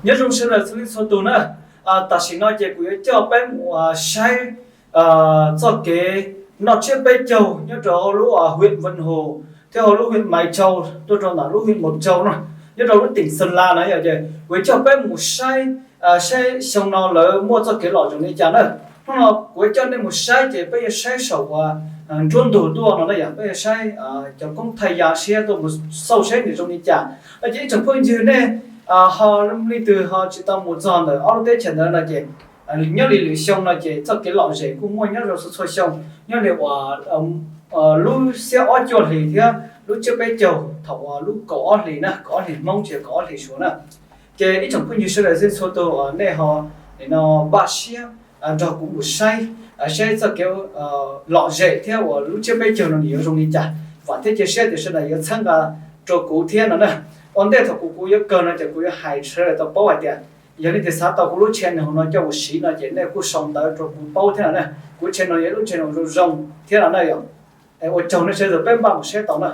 Nyob zoo sawv daws txhua leej txhua tus na. Tam sim no ces kuv yuav coj peb mus saib txoj kev noj tsiab peb caug nyob rau hauv lub huyện Vân Hồ thiab hauv lub huyện Mai Châu tuaj rau ntawm lub huyện Mộc Châu no, nyob rau lub tỉnh Sơn La no yog ces kuv yuav coj peb mus saib, saib xyoo no lawv muaj txoj kev lom zem li cas na. Hnub no kuv yuav coj nej mus saib ces peb yuav saib saum uas nruab ntug tuaj no na yog peb yuav saib cov koob thaij ya siab tuaj mus xauj saib nws zoo li cas. Ces ib tsoom phooj ywg nej ho leej twg ho tsis tau mus txog ntawm ob lub teb chaws ntawd no ces nyob li lwm xyoo no ces txoj kev lom zem kuj muaj nyob rau txhua txhua xyoo nyob li uas lub xiab ob cuaj hlis thiab lub tsiab peb caug thaum uas lub kaum ob hlis na, kaum ob hlis Hmoob ces kaum ob hlis Suav na. Ces ib tsoom phooj ywg sawv daws txhua tus uas nej ho nim no npaj siab nrog kuv mus saib, saib txoj kev lom zem thiab uas lub tsiab peb caug no nws yuav zoo li cas. Vam thiab cia siab tias sawv daws yuav txhawb nqa rau kuv thiab no na. Ua ntej thaum kuv kuv yuav kawg no ces kuv yuav hais sawv daws tau paub hais tias yog leej twg xav tau kuv lub channel no coj mus siv no ces nej kuj sau ntawv rau kuv paub thiab no na. Kuv channel no yog lub channel zoo zoo thiab no na yog. Ua tsaug nej sawv daws, peb npaj mus saib tau na.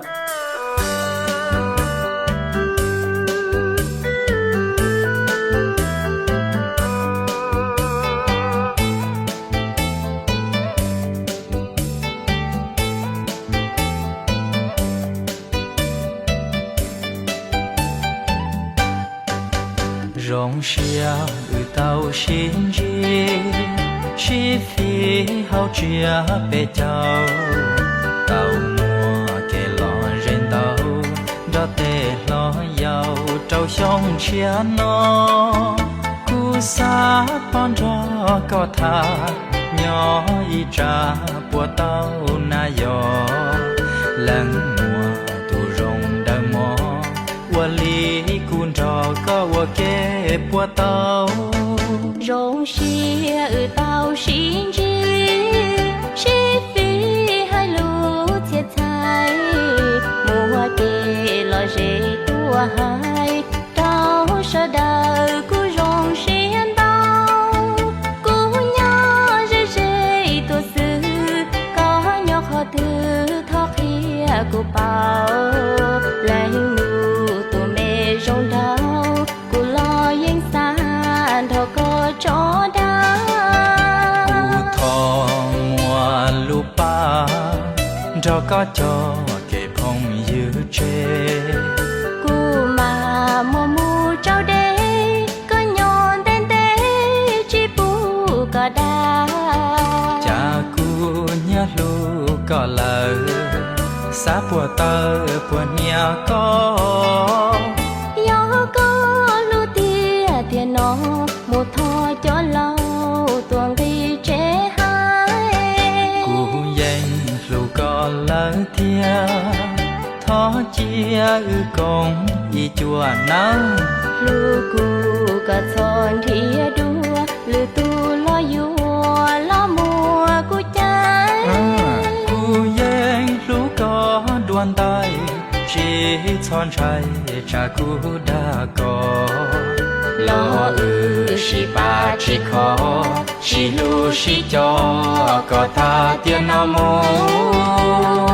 Zoo siab wb tau sib ntsib, sib fim hauv tsiab peb caug, tau muaj kev lom zem ntau nrog tej hlob yau rau xyoo tshiab no. Kuv xav pab nrog koj tham, nyob ib tsam puas tau na yog, leej muaj tus zoo dawb mog, ua li kuv nrog koj ua ke puas tau. Zoo siab wb tau sib ntsib, sib fim hais lus txhia txhais, muaj kev lom zem tuaj hais rau sawv daws kuj zoo siab ntau. Kuv nyob ze ze tuaj xwb, koj nyob qhov twg thov qhia kuv paub. Leej nus tus me zoo nraug, kuv los yeej xav nrog koj tso dag. Kuv thov muaj lub paj nrog koj coj kev phooj ywg tseg. Kuv mam muab mus rau deb, koj nyob ntev ntev tsis pub koj dag. Cas kuv nyiam hlub koj lawm, xav puas tawm puas hnia koj. Yog koj hlub tiag tiag no, mus thov cov laus tuaj nqis tsev hais. Kuv yeej hlub koj lawm thiab, thov cia wb koom ib cuam nawb. Hlub kuv koj txhob nrhiav dua, lwm tus los yuav los muab kuv cais. Kuv yeej hlub koj dua ntais, tsis txhob ntshai tsam kuv dag koj. Los wb sib pab sib kho, sib hlub sib co kom tag tiam no mus.